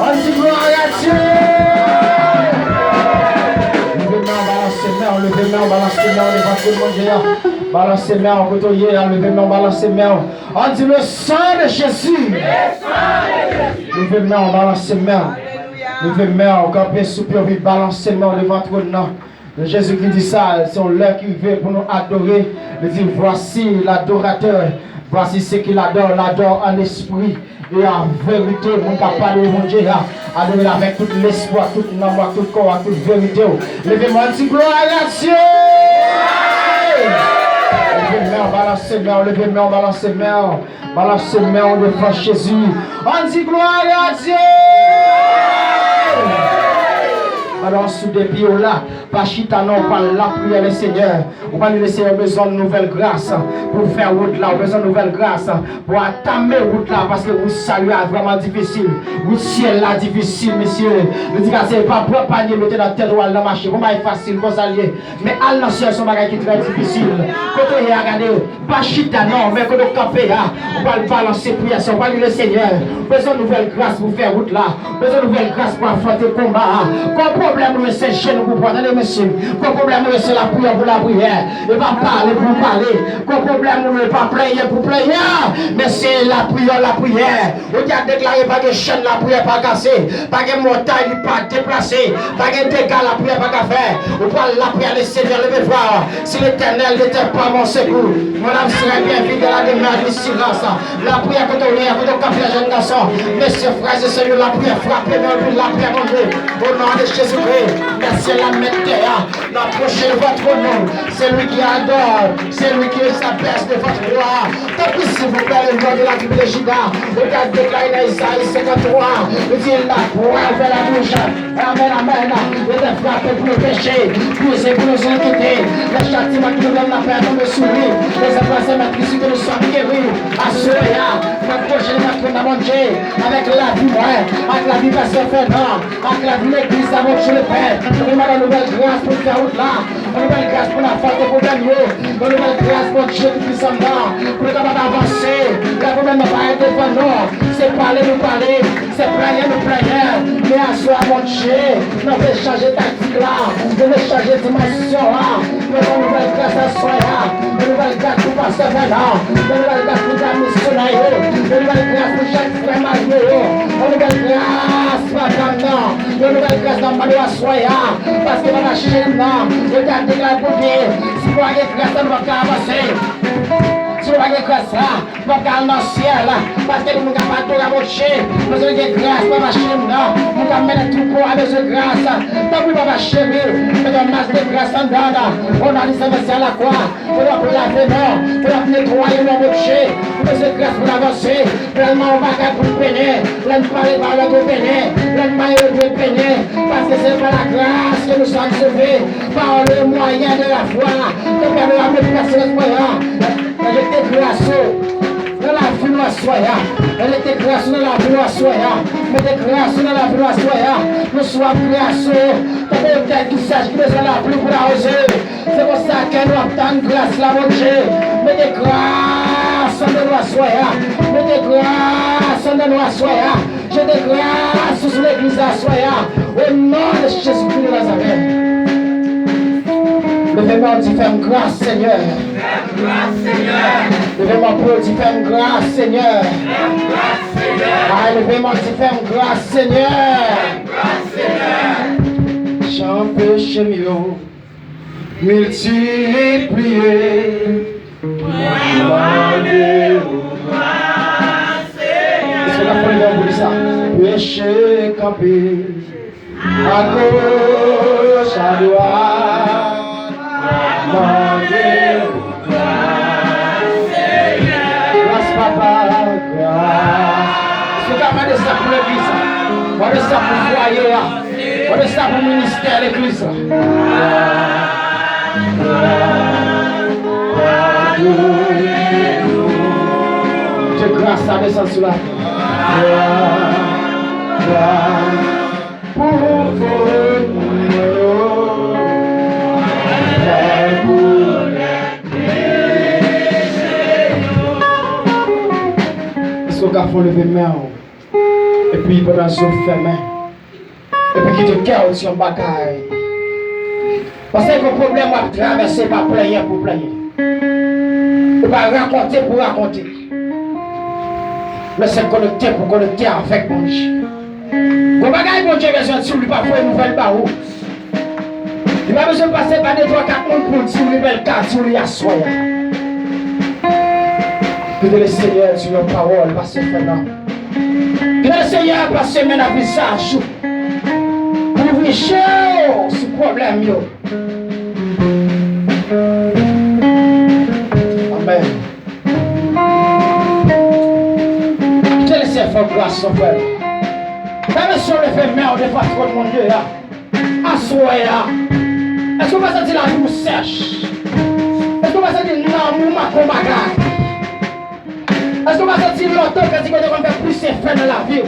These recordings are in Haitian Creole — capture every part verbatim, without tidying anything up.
Ann di glwa a Dye! Leve men w, balanse men w, leve men w, balanse men w devan twòn Bondye a. Balanse men w kote w ye a, leve men w, balanse men w. Ann di le sang de Jésus! Leve men w, balanse men w. Leve men w, kanpe sou pye w, epi balanse men w devan twòn nan. Jezikri di sa, se yon lè ki rive pou nou adore. Li di, voici l'adorateur, voici ceux qui l'adorent, l'adorent en esprit et en vérité. Moun k ap adore Bondye a, adore l avèk tout lespri w, tout nanm w, tout kò w, tout verite w. Leve men w, di gloire à Dieu! Leve men w, balanse men w, leve men w, balanse men w. Balanse men w devan Jezi. Ann di gloire à Dieu! Pandan w sou de pye w la, pa chita non, ou pral lapriyè Lesenyè. Ou pral di Lesenyè, ou bezwen yon nouvèl gras pou fè wout la, ou bezwen yon nouvèl gras pou atame wout la, paske wout sali a vrèman difisil. Wout syèl la difisil, mesye. Li di, gade, se pa pran panye mete nan tèt ou al nan mache. Bon, bagay fasil, konsa l ye. Men al nan syèl se yon bagay ki trè difisil. Kote w ye a, gade, pa chita non, men kote w kanpe a, ou pral balanse priyè sa, ou pral di Lesenyè, ou bezwen nouvèl gras pou fè wout la, ou bezwen nouvèl gras pou afwonte konba a. Konprann Pwoblèm ou yo se jenou pou pran, tande mesye. Gwo pwoblèm ou yo se lapriyè pou lapriyè. E pa pale pou pale. Gwo pwoblèm ou yo pa plenyen pou plenyen. Men se lapriyè, lapriyè. Ou te a deklare pa gen chenn lapriyè pa kase. Pa gen montay li pa deplase. Pa gen dega lapriyè pa ka fè. Ou pral lapriyè, le Seigneur leve vwa. Si l'Éternel n'était pas mon secours, mon âme serait bien vite dans la demeure du silence. Lapriyè kote w ye a, kote w kanpe a, jèn gason. Mesye, frè e sè yo, lapriyè frape nan yo, lapriyè Bondye. O non de Jezikri, mèt syèl la, mèt tè a, n apwoche devan twòn ou. Se li ki adore, se li ki sa bès devan twòn ou. Tanpri, silvouplè, le lion de la tribu de Juda, ou ka deklare nan Ezayi senkanntwa, li di, la pwèl vè la bouch. Amèn, amèn. Yo te frape pou yo peche, brize pou yo iniquité. Le châtiment qui nous donne la paix est tombé sur lui. Les épaules de ses meurtrissures que nous sommes guéris. Aswè a, mwen pwoche nan twòn nan Bondye, avèk lavi mwen, ak lavi pastè Fènan, ak lavi legliz la, Bondye Lepè. Ou mande yon nouvèl gras pou n fè wout la, yon nouvèl gras pou n afwonte pwoblèm yo, yon nouvèl gras, Bondye Toupwisan nan, pou nou kapab avanse. Lè pwoblèm nan parèt devan nou, se pale nou pale. Se plenyen nou plenyen, men aswè a, Bondye, nou vle chanje taktik la, nou vle chanje dimansyon an, nou vle yon nouvèl gras aswè a, yon nouvèl gras pou pastè Fènan, yon nouvèl gras pou dam misyonè yo, yon nouvèl gras pou jèn frè marye yo, yon nouvèl gras madanm nan, yon nouvèl gras nan mande w aswè a, paske papa cheri m nan, yo te ap deklare pou di, si nou pa gen gras la, nou p ap ka avanse. Si nou pa gen gras la, nou p ap ka al nan syèl, paske nou moun k ap adore Bondye, nou bezwen gen gras, papa cheri m nan. Moun k ap mennen twoupo a bezwen gras. Tanpri, papa cheri, mete yon mas de gras anndan n. O non di Sèvant a lakwa, pou l ap lave nou, pou l ap netwaye nou, Bondye. Nou bezwen gras pou n avanse. Lè n mande yon bagay pou n beni, lè n pale pawòl la dwe beni, lè n maye yo dwe beni, paske se pa la grâce que nous sommes sauvés, par le moyen de la foi, ke pèmèt nou ap deplase lòt mwayen an. Mete gras ou nan lavi nou aswè a. Mete gras ou nan lavi nou aswè a. Mete gras ou nan lavi nou aswè a. Nou swaf gras ou. Tankou yon tè ki sèch ki bezwen lapli pou l awoze. Se konsa ke nou ap tann gras la, Bondye. Mete gras anndan nou aswè a. Mete gras anndan nou aswè a. Jete gras ou sou legliz la aswè a. O non de Jezikri de Nazarèt. Leve men w, di, fè m gras, Senyè. Fè m gras, Senyè. Leve men w pou w di, fè m gras, Senyè. Fè m gras, Senyè. Ay, leve men w, di, fè m gras, Senyè. Fè m gras, Senyè. Jan peche m yo miltipliye. Mwen mande ou gras, Senyè. Èske n ap fè yon pou li sa? Peche kanpe agoch, adwat. Mwen mande ou gras, Senyè. Gras, papa, gras. Èske w ka mande sa pou legliz la? Mande sa pou fwaye a. Mande sa pou ministè legliz la. Ke gras la desann sou la. Pou fòt mwen yo. Èske w ka fè w leve men w? Epi pandan zye w fèmen, epi kite kè w di yon bagay. Paske gen pwoblèm w ap travèse, pa plenyen pou plenyen. Ou pa rakonte pou rakonte. Men se konekte pou konekte avèk Bondye. Gon bagay Bondye bezwen di w, li pa voye nouvèl ba ou. Li pa bezwen pase pa de twa kat moun pou l di w li, men l ka di w li aswè a. Kite Lesenyè di w yon pawòl, pase fè nan. Kite Lesenyè pase men nan vizaj ou. Kouvri je w sou pwoblèm yo. Amèn. Kite Lesenyè fè w gras, mon frè. Fè mesye w leve men w devan twòn Bondye a. Aswè a, èske w pa santi lavi w sèch? Èske w pa santi nanm ou manke yon bagay? Èske w pa santi lontan kantik yo te konn fè plis efè nan lavi w?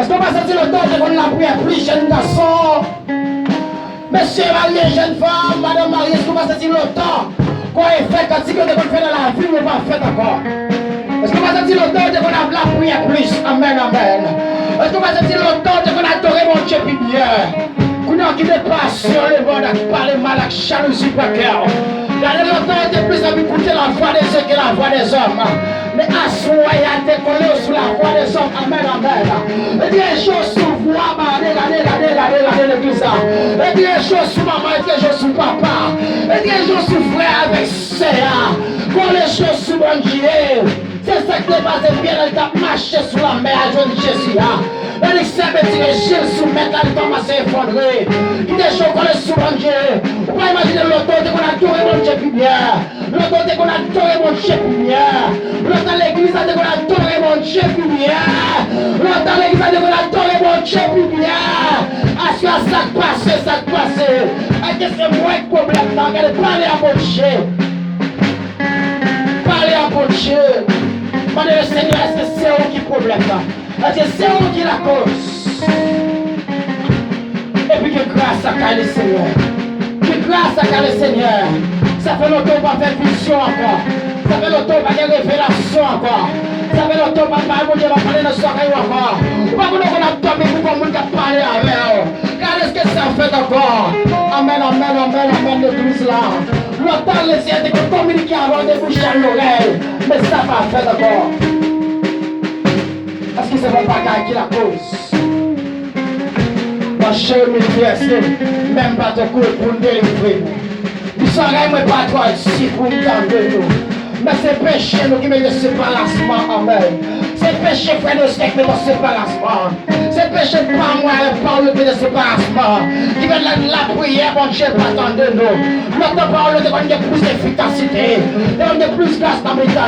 Èske w pa santi lontan w te konn lapriyè plis, jèn gason? Mesye marye, jèn fanm, madanm marye, èske w pa santi lontan Kò efè kantik yo te konn fè nan lavi w yo pa fèt ankò. Èske w pa santi lontan w te konn ap lapriyè plis? Amèn, amèn. Èske w pa santi lontan w te konn adore Bondye pi byen? Ki te pasyon lemonn ak pale mal ak jalouzi pran kè w. Gade lontan yo te plis anvi koute lavwa de Dye ke lavwa dèzòm. Men aswè a te kole yo sou lavwa dèzòm. Amèn, amèn. Retire je w sou vwa, gade, gade, gade, gade, gade legliz la. Retire je w sou manman, retire je w sou papa. Retire je w sou frè avèk sè a. Kole je w sou Bondye. Se sa k te pase Pyè lè l t ap mache sou lanmè a jwenn Jezi a. Lè li sèbe ti rejil sou mèt la, li kòmanse efondre. Kite je w kole sou Bondye. Ou pa imajine lontan w te konn adore Bondye pi byen. Lontan w te konn adore Bondye pi byen. Lontan legliz la te konn adore Bondye pi byen. Lontan legliz la te konn adore Bondye pi byen. Aswè a sa k pase, sa k pase. Èske se mwen k pwoblèm nan? Gade, pale a Bondye. Pale a Bondye. Mande le Senyè, èske se ou ki pwoblèm nan? Èske se ou ki lakoz? Epi ke gras a kay le Senyè. Ke gras a kay le Senyè. Sa fè lontan ou pa fè vizyon ankò. Sa fè lontan ou pa gen revelasyon ankò. Sa fè lontan ou pa pale Bondye, pa pale nan zòrèy ou ankò. Ou pa konn ou konn ap dòmi pou gon moun k ap pale avè w. Gade èske sa fèt ankò. Amèn, amèn, amèn, amèn, legliz la. Lontan, Lesenyè te konn kominike avè w de bouch a lorèy, men sa pa fèt ankò. Èske se pa bagay ki lakoz? Monchè, men ki èske menm pa te kouri pou n delivre nou? Di zòrèy mwen pa twò di pou m tande nou. Men se peche nou ki mete separasman anmè. Se peche frè nou ki mete separasman. Se peche pa mwen avèk pa ou yo ki mete separasman. Ki fè lè n lapriyè, Bondye pa tande nou. Lontan pawòl yo te konn gen plis efikasite. Te konn gen plis gras nan mitan